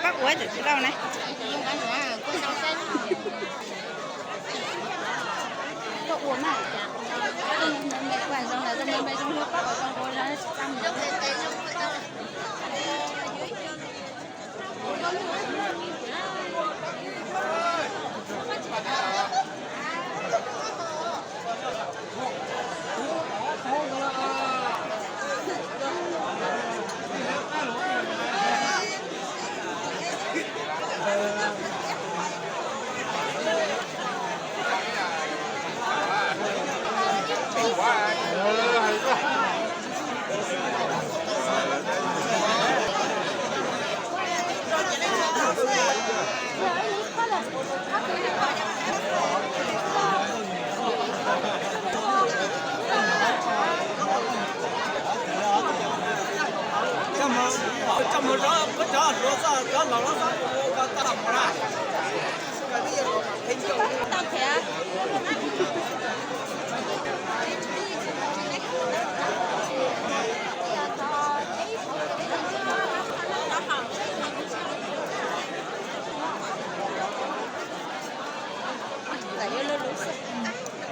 Pab ua tam tsis lauj na. Coj mus zov, cov hluas txoj cov laus lawv txhob ua ko tag mus na.